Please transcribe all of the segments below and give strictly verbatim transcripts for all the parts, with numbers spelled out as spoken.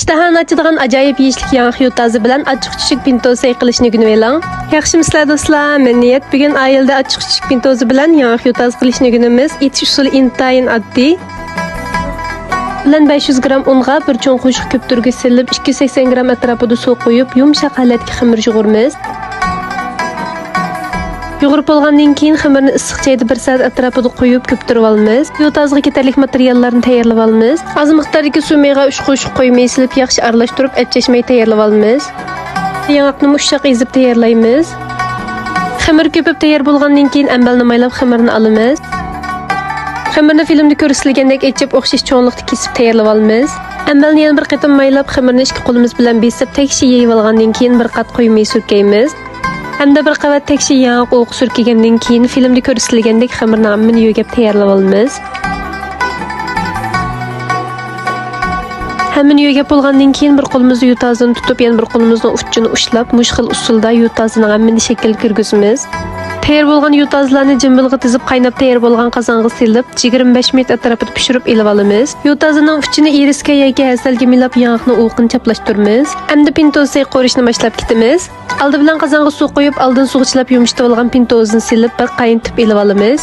ئىشتىھانى ئاچىدىغان ئاجايىپ يېيىشلىك ياڭاق يوتازى بىلەن ئاچچىق چۈچۈك پىنتوزا قىلىشنى ئۆگىنىۋېلىڭ. ياخشىمۇسىلەر دوستلار؟ مەدەنىيەت بۈگۈن ئائىلىدە ئاچچىق چۈچۈك پىنتوزا بىلەن ياڭاق يوتازى قىلىشنى ئۆگىنىمىز. ئېتىش ئۇسۇلى ئىنتايىن ئاددىي. بىلەن بەش يۈز گرام ئۇنغا بىر چوڭ قوشۇق كۆپتۈرگۈچ سېلىپ، ئىككى يۈز سەكسەن گرام ئەتراپىدا سۇ قۇيۇپ، يۇمشاق ھالەتكە خېمىر يۇغۇرىمىز. يۇغۇرۇپ بولغاندىن كېيىن خېمىرنى ئىسسىق جايدا بىر سائەت ئەتراپىدا قويۇپ كۆپتۈرۈۋالىمىز. يوتازغا كېتەرلىك ماتېرىياللارنى تەييارلىۋالىمىز. ئاز مىقداردىكى سۇ مېيىغا ئۈچ قوشۇق قوي مېيى سېلىپ ياخشى ئارىلاشتۇرۇپ ئەپچەشمەي تەييارلىۋالىمىز. ياڭاقنىمۇ ئۇششاق ئېزىپ تەييارلايمىز. خېمىر كۆپۈپ تەييار بولغاندىن كېيىن ئەمبەلنى مايلاپ خېمىرنى ئالىمىز. خېمىرنى فىلىمدا كۆرسىتىلگەندەك ئېچىپ ئوخشاش چوڭلۇقتا كېسىپ تەييارلىۋالىمىز. ئەمبەلنى يەنە بىر قېتىم مايلاپ خېمىرنى ئىككى قولىمىز بىلەن بېسىپ تەكشى يېيىۋالغاندىن كېيىن بىر قات قوي مېيى سۈركەيمىز. ھەمدە بىر قەۋەت تەكشى ياڭاق ئۇۋىقى سۈركىگەندىن كېيىن، فىلىمدا كۆرسىتىلگەندەك خېمىرنىڭ ھەممىنى يۆگەپ تەييارلىۋالىمىز. ھەممىنى يۆگەپ بولغاندىن كېيىن، بىر قولىمىزدا يوتازىنى تۇتۇپ، يەنە بىر قولىمىزنىڭ ئۇچىنى ئۇشلاپ، مۇشۇ خىل ئۇسۇلدا يوتازىنىڭ ھەممىنى شەكىلگە كىرگۈزىمىز. تەييار بولغان يوتازىلارنى جىمبىلغا تىزىپ، قايناپ تەييار بولغان قازانغا سېلىپ، يىگىرمە بەش مىنۇت ئەتراپىدا پىشۇرۇپ ئېلىۋالىمىز. يوتازىنىڭ ئۇچىنى ئىرىسكە ياكى ھەسەلگە مىلاپ، ياڭاقنىڭ ئۇۋىقىنى چاپلاشتۇرىمىز. ئەمدى پىنتوزا قورۇشنى باشلاپ كېتىمىز. ئالدى بىلەن قازانغا سۇ قۇيۇپ، ئالدىن سۇغا چىلاپ يۇمشىتىۋالغان پىنتوزىنى سېلىپ، بىر قاينىتىپ ئېلىۋالىمىز.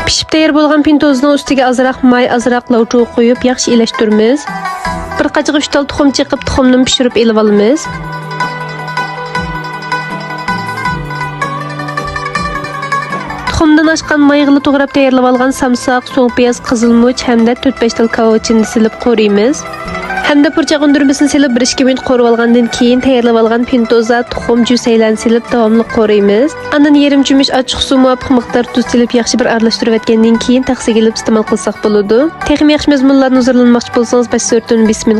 پىشىپ تەييار بولغان پىنتوزىنىڭ ئۈستىگە ئازراق ماي، ئازراق لاۋ چوغى قويۇپ، ياخشى ئىلەشتۈرىمىز. بىر قاچىغا ئۈچ تال تۇخۇم چېقىپ، تۇخۇمدىن پىشۇرۇپ ئېلىۋالىمىز. تۇخۇمدىن ئاشقان مايغىلا توغراپ تەييارلىۋالغان سامساق، سوڭ پىياز، قىزىلمۇچ ھەمدە تۆت-بەش تال كاۋاۋىچىنى سېلىپ قورۇيمىز. ھەمدە پۇرچاق ئۈندۈرمىسىنى سېلىپ، بىر ئىككى مىنۇت قورۇۋالغاندىن كېيىن، تەييارلىۋالغان پىنتوزا، تۇخۇم، جۈسەيلەننى سېلىپ، داۋاملىق قورۇيمىز. ئاندىن يېرىم چۆمۈچ ئاچچىق سۇ، مۇۋاپىق مىقدار تۇز سېلىپ، ياخشى بىر ئارىلاشتۇرۇۋەتكەندىن كېيىن، تەخسىگە ئېلىپ ئىستېمال قىلساق بولىدۇ. تېخىمۇ ياخشى مەزمۇنلاردىن ھۇزۇرلانماقچى بولسىڭىز، باش سۈرىتىنى بېسىپ